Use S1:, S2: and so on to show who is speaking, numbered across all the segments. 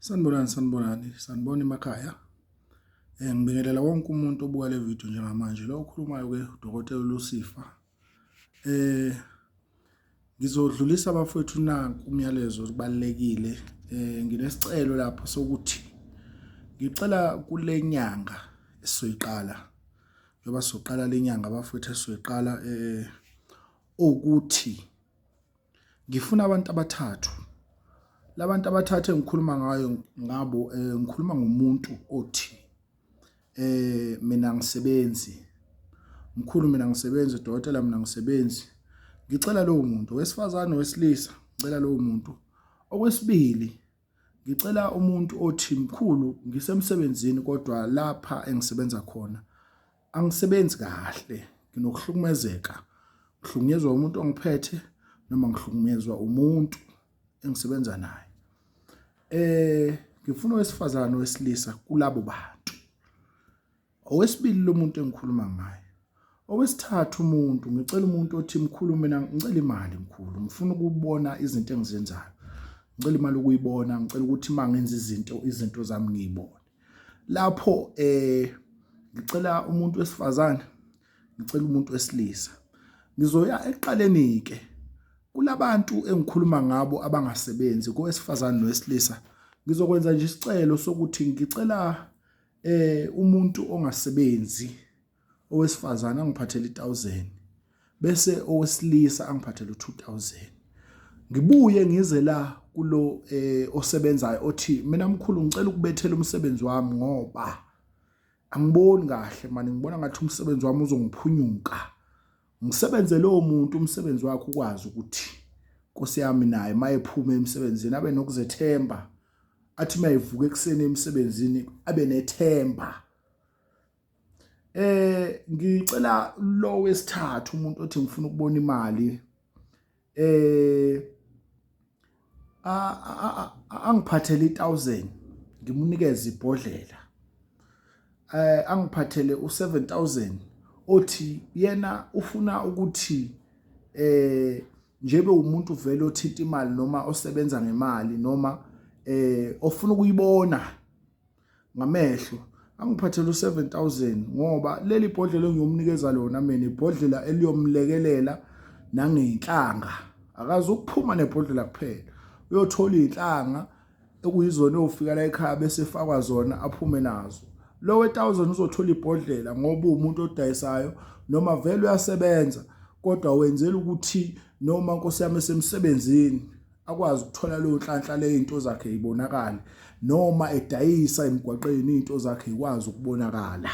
S1: Sanibonani, sanibonani, sanibona emakhaya. Ngibingelela wonke umuntu obuka le video njengamanje. Lo okhulumayo ke uDokotela Lucifer. Ngizodlulisa abafowethu nanku umyalezo obalekile. Nginesicelo lapho sokuthi ngicela kule nyanga esizoyiqala. Njengoba sizoqala le nyanga abafowethu esizoyiqala ukuthi ngifuna abantu abathathu. Labantu abathathu engikhuluma ngayo ngabo ngikhuluma ngomuntu othi mina ngisebenzi. Mkhulu mina ngisebenzi, dokotela mina ngisebenzi. Ngicela lowo muntu wesifazane wesilisa, ngicela lowo muntu. Okwesibili, ngicela umuntu othi mkhulu ngisemsebenzini kodwa lapha engisebenza khona angisebenzi kahle, nginokuhlukumezeka. Ngihlukunyezwa umuntu ongiphethe noma ngihlukunyezwa umuntu engisebenza naye. Ngifuna owesifazane owesilisa kulabo bantu. Owesibili lo muntu engikhuluma ngaye. Owesithathu umuntu, ngicela umuntu othi mkhulu mina ngicela imali mkhulu, ngifuna ukubona izinto engizenzayo. Ngicela imali ukuyibona, ngicela ukuthi uma ngenza izinto izinto zami ngiyibone. Lapho ngicela umuntu wesifazane, ngicela umuntu wesilisa. Ngizoya ekuqaleni ke kulabantu engikhuluma ngabo abangasebenzi kowesifazane nowesilisa. Ngizokwenza nje isicelo sokuthi ngicela umuntu ongasebenzi owesifazane angiphathele i1000 bese owesilisa angiphathele u2000. Ngibuye ngize la kulo osebenzayo othi mina mkhulu ngicela ukubethela umsebenzi wami ngoba angiboni kahle mani, ngibona ngathi umsebenzi wami uzongiphunyuka. Ngisebenze lowo muntu umsebenzi wakhe ukwazi ukuthi Nkosi yami naye mayephuma emsebenzini abe nokuzethemba, athi mayevuka ekuseni emsebenzini abe nethemba. Ngicela lo wesithathu umuntu othi ngifuna ukubona imali angiphathele i1000 ngimunikeze ibhodlela, angiphathele u7000 othi yena ufuna ukuthi njebe umuntu vele othinta imali noma osebenza ngemali noma ofuna ukuyibona ngamehlo, angiphathele u7000 ngoba leli bhodlela engiyomnikeza lona mina ibhodlela eliyomlekelela nangenhlanga. Akazi ukuphuma nebhodlela kuphela, uyothola inhlanga ekuyizona eyofika la ekhaya bese efakwa zona aphume nazo. Lo we1000 uzothola ibhodlela ngoba uwumuntu odayisayo noma vele uyasebenza, kodwa wenzela ukuthi noma Nkosi yami esemsebenzini akwazi ukuthola leyo nhlanhla leyo into zakhe ibonakale, noma edayisa emgwaqeni into zakhe ikwazi ukubonakala.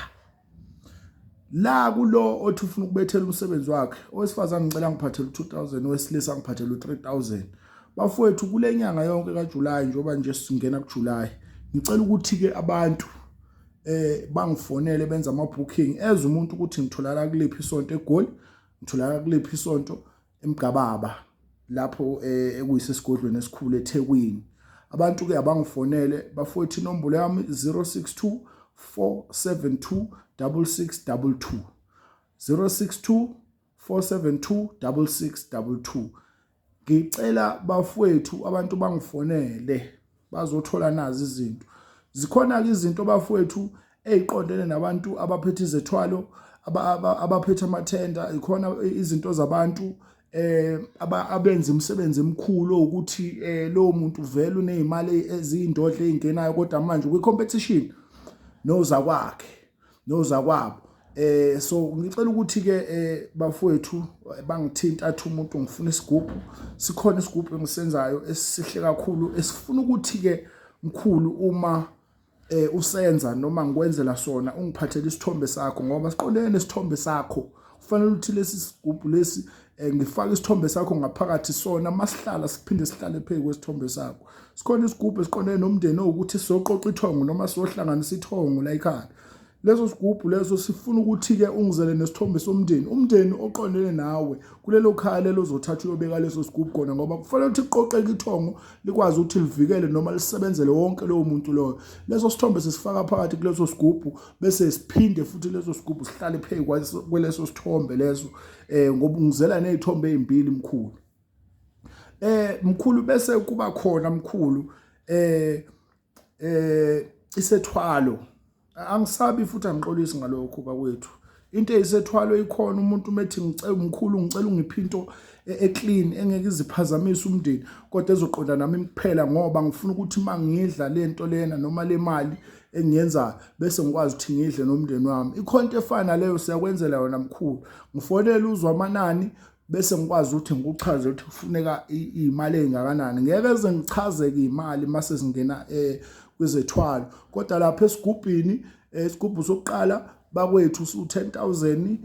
S1: La kulo othi ufuna ukubethela umsebenzi wakhe, owesifazane ngicela ngiphathele u2000, owesilisa ngiphathele u3000. Bafowethu kule nyanga yonke kaJuly, njengoba nje singena kuJuly, ngicela ukuthi ke abantu bangifonele benze ama booking eze umuntu ukuthi ngitholakala kuliphi isonto eGoli, ngitholakala kuliphi isonto eMgababa lapho ekuyisesigodlweni esikhulu eThekwini. Abantu ke abangifonele bafowethu, inombolo yami 062 472 6622, 062 472 6622. Ngicela bafowethu abantu bangifonele bazothola nazi izinto. Zikhona ke izinto bafowethu eziqondene nabantu abaphethe izethwalo, abaphethe amathenda, ikhona izinto zabantu abenza imisebenzi emikhulu ukuthi lowo muntu vele unezimali eziyindodla ezingenayo, kodwa manje kwi competition nozakwakhe nozakwabo. So ngicela ukuthi ke bafowethu bangithinta athi umuntu ngifuna isigubhu, sikhona isigubhu engisenzayo esihle kakhulu esifuna ukuthi ke mkhulu uma usenza noma ngikwenzela sona ungiphathele isithombe sakho, ngoba siqondene nesithombe sakho. Kufanele ukuthi lesi sigubhu lesi ngifake isithombe sakho ngaphakathi sona, masihlala siphinde sihlale phezu kwesithombe sakho. Sikhona isigubhu esiqondene nomndeni owukuthi sizoqoqa ithongo noma sizohlanganisa ithongo la ekhaya. Leso sigubhu leso sifuna ukuthi ke ungizele nesithombe somndeni, umndeni oqondene nawe kulelo khaya lelo ozothatha uyobeka leso sigubhu khona, ngoba kufanele ukuthi kuqoqeke ithongo likwazi ukuthi livikele noma lisebenzele wonke lowo muntu loyo. Leso sithombe sisifaka phakathi kuleso sigubhu bese siphinde futhi leso sigubhu sihlale phezu kweleso sithombe leso, ngoba ungizela nezithombe ezimbili mkhulu. Mkhulu bese kuba khona mkhulu isethwalo. Angisabi futhi angixolisi ngalokho bakwethu. Into eyisethwalo ikhona, umuntu umethi ngicela umkhulu, ngicela ungiphe into e-clean engeke iziphazamise umndeni, kodwa ezoqonda nami kuphela, ngoba ngifuna ukuthi uma ngidla lento lena noma le mali engiyenzayo bese ngikwazi ukuthi ngidle nomndeni wami. Ikhona into efana naleyo, siyakwenzela yona mkhulu. Ngifonele uzwe amanani bese ngikwazi ukuthi ngikuchaze ukuthi kufuneka imali engakanani. Ngeke ze ngichazeke imali mase singena kwizethwalo, kodwa lapha esigubhini, isigubhu sokuqala bakwethu su 10,000,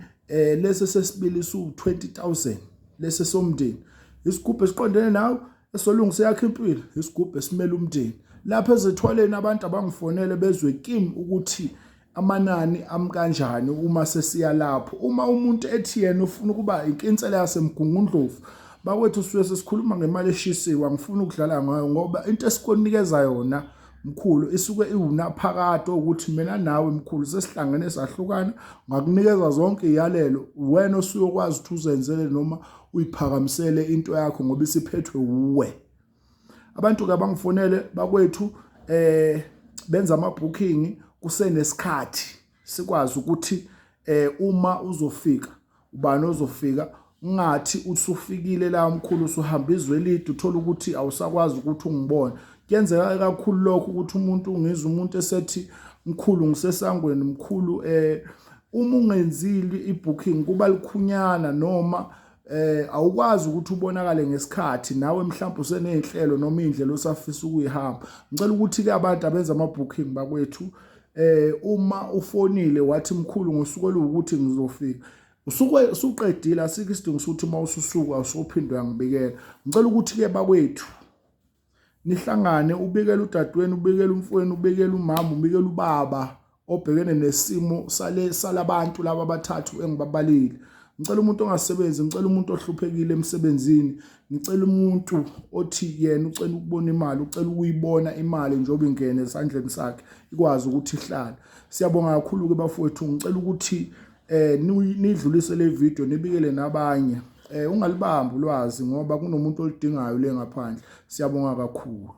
S1: lesi sesibili su 20,000, lesi somndeni. Isigubhu esiqondene nawe esolungisa yakhe impilo, isigubhu esimele umndeni. Lapha ezethwaleni abantu abangifonele bezwe kimi ukuthi amanani ami kanjani uma sesiya lapho. Uma umuntu ethi yena ufuna ukuba inkinsela yaseMgungundlovu, bakwethu suke sesikhuluma ngemali eshisiwe, angifuni ukudlala ngayo ngoba into esikunikeza yona mkhulu isuke iwunaphakade, ukuthi mina nawe mkhulu sesihlangene sahlukana. Ngakunikeza zonke iyalelo, wena osuyokwazi ukuthi uzenzele noma uyiphakamisele into yakho ngoba isiphethwe wuwe. Abantu ke abangifonele bakwethu, benza ama booking kusenesikhathi, sikwazi ukuthi uma uzofika ubani ozofika, ungathi usufikile la mkhulu usuhamba izwe elide, uthola ukuthi awusakwazi ukuthi ungibone. Kuyenzeka kakhulu lokho ukuthi umuntu, ngizwe umuntu esethi mkhulu ngisesangweni mkhulu. Uma ungenzile ibooking kuba likhunyana noma awukwazi ukuthi ubonakale ngesikhathi, nawe mhlawumbe usenezinhlelo noma indlela osafisa ukuyihamba. Ngicela ukuthi ke abantu abenza ama booking bakwethu, uma ufonile wathi mkhulu ngosuku oluwukuthi ngizofika, usuke usuqedile, asikho isidingo sokuthi uma ususuka usuphinda uyangibikela. Ngicela ukuthi ke bakwethu nihlangane, ubikele udadewenu, ubikele umfowenu, ubikele umama, ubikele ubaba obhekene nesimo sale salabantu laba abathathu engibabalile. Ngicela umuntu ongasebenzi, ngicela umuntu ohluphekile emsebenzini, ngicela umuntu othi yena ucela ukubona imali, ucela ukuyibona imali njengoba ingene esandleni sakhe ikwazi ukuthi ihlale. Siyabonga kakhulu ke bafowethu. Ngicela ukuthi nidlulise le video, nibikele nabanye. Ungalibambi ulwazi ngoba kunomuntu oludingayo le ngaphandle. Siyabonga kakhulu.